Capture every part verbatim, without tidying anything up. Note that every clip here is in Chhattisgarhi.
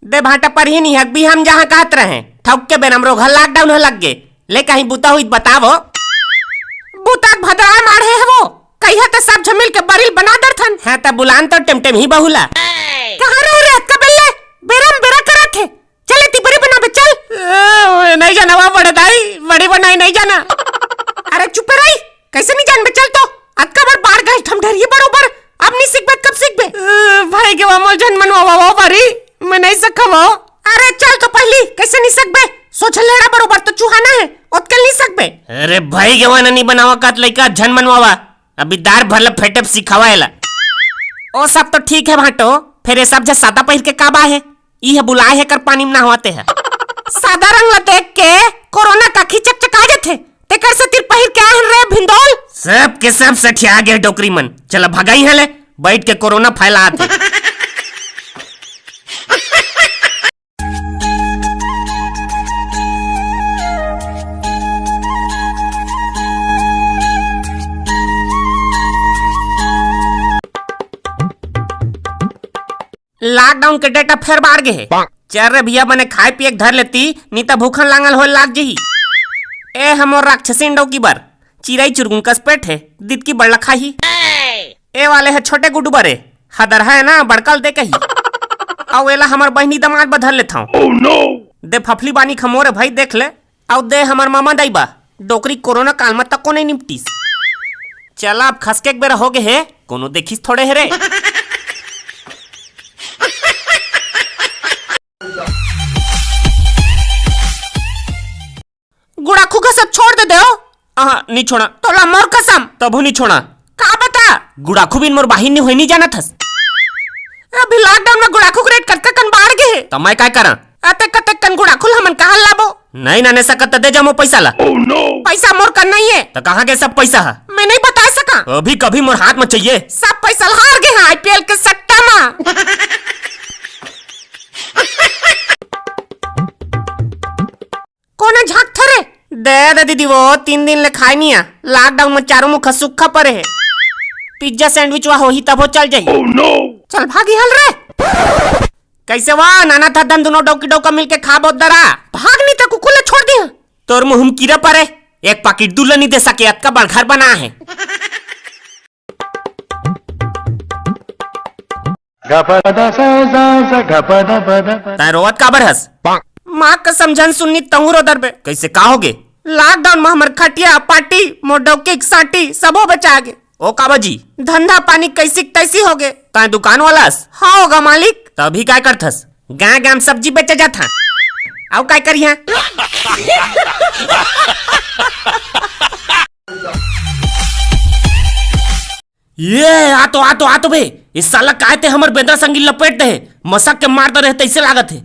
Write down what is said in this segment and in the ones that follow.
दे भांटा परही नहीं हक भी हम जहाँ कहत रहे। ठौक के बेनम रोघा lockdown ह लग गे। ले कहीं बुता हुई बतावो। बुता के भदरा माढ़े हे वो। कहिया ते सब झमिल के बरिल बना दरथन। हाँ त बुलान तो टेमटेम ही बहुला। कहाँ रहे रे अतका बेल्ले? बेरम बेरा करत हे। चल एती बरी बनाबे चल। ए, ओए, नहीं जाना वा बड़े दाई, बड़ी बनाई नहीं जाना। अरे चुप रही, कैसे नहीं जानबे चल तो। अतका बर बार गए ठमढरिये बरोबर, अब नहीं सीखबे त कब सीखबे? ए, भाई के वा मोल झन मनवा वा, वा बारी, मैं नहीं सकवा। अरे चल तो पहली, कैसे नहीं सकबे? सोच लेड़ा बरोबर तो चुहाना है, ओतकल नहीं सकबे। अरे भाई के वा नहीं बनावा कात लइका झन मनवावा, अभी दार भर ल फेंटे सिखावा एला। ओ सब तो ठीक है भांटो, फिर ये सब जे सादा पहिर के काबा है? ई ह बुलाए हे कर पानी में नहवाते ह। सादा रंग ल देख के कोरोना का खिचक चका जथे, तेकर से तिर पहिर के आहन रे भिंदोल। सब के सब सठिया गे डोकरी मन। चला भगाई हले, बैठ के कोरोना फैलात हे। Lockdown के data फेर बाढ़ गे हे। चल रे भैया, बने खाए पिए के धर लेती, नी त भूखन लांगल होए लाग जही। ए हमर राक्षसीन डौकी बर, चिरई चुरगुन कस पेट हे, दितकी बड़ला खाही। ए वाले ह छोटे गुड्डू बरे, हदर है ना, बड़कल दे कही। अउ एला हमर बहिनी दमाद बर धर लेथव। दे फफली बानी खमोरे भाई, देख ले। अउ दे हमर मामा दाई बा, डोकरी कोरोना काल म तको नइ निपटिस। चला अब खसके के बेरा होगे हे, कोनो देखिस थोड़े हे रे। गुड़ाखू का सब छोड़ दे देव। अहा, नी छोड़ा। तोला मोर कसम। तभो नी छोड़ा। का बता? गुड़ाखू बिन मोर बाहिन नी होय, नी जानत हस। अभी lockdown में गुड़ाखू के rate कतका कन बाढ़ गे हे? त मैं काय करा? अते कतेक कन गुड़ाखू ल हमन कहाँ लाबो? नहीं नाने सकत त दे जा मोर पैसा ला। पैसा मोर कन नहीं है। त कहाँ गे सब पैसा ह? मैं नहीं बता सका। अभी कभी मोर हाथ में चाहिए। सब पैसा हार गे हैं I P L के सट्टा में। कोन झांकथे रे? दे दे दीदी, वो तीन दिन ले खाए नहीं आ। Lockdown में चारों मुखा सूखा परे हे। Pizza sandwich वा होही तभो चल जाही। चल भागी हल रे। कैसे वा नाना था दन दोनों डौकी डौका मिलके खाबो दरा। भाग नहीं त कुकुर ले छोड़ दिया। तोर मुंह में कीरा परे। एक पाकिट दूध ल नहीं दे सके, अतका बड़ घर बना हे। तैं रोवत काबर हस? माँ कसम झन सुननी तहूँ रो दरबे। कैसे का होगे? Lockdown में हमर खटिया, पाटी, मोर डौकी के साटी सबो बेचा गे। ओ काबा जी? धंधा पानी कैसी के तैसी होगे। तैं दुकान वाला हस? हाँ होगा मालिक। त अभी काय करथस? गाँव गाँव में सब्जी बेचे जात हा। अउ काय करिहा? ये आ तो, आ तो, आ तो बे, इस साला काय ते हमर बेंदरा संगी लपेट दे हे, मसक के मार दे रहे तैसे लागत हे।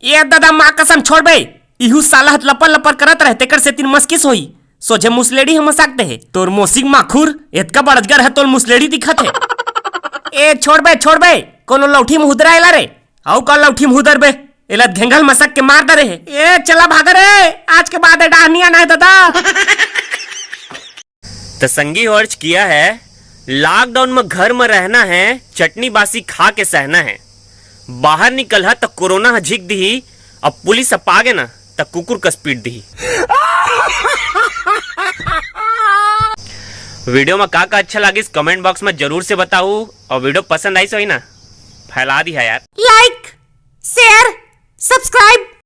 ये दादा माँ कसम छोड़ बे, इहू साला हत लपर लपर करत रहे तेकर से तीन मसकिस होई। सोझे मुसलेड़ी हम मसक दे हे। तोर मोसिक माखुर, एतका बड़जगर है तोर मुसलेड़ी दिखत हे। ए छोड़ बे, छोड़ बे, कोनो लौठी मुहुदरा एला रे। अउ का लौठी मुहुदर बे, एला घेंघल मसक के मार दे रहे। ए चला भाग रे, आज के बाद ए डाहनिया नहीं दादा। त संगी हो अर्ज किया है, lockdown में घर में रहना है, चटनी बासी खा के सहना है। बाहर निकलहा त कोरोना ह झिक दिही, अब पुलिस ह पागे ना त कुकुर कस पीट दिही। Video में का का अच्छा लागिस comment box में जरूर से बताऊ, अउ video पसंद आइस होही ना, फैला दिहा यार। Like,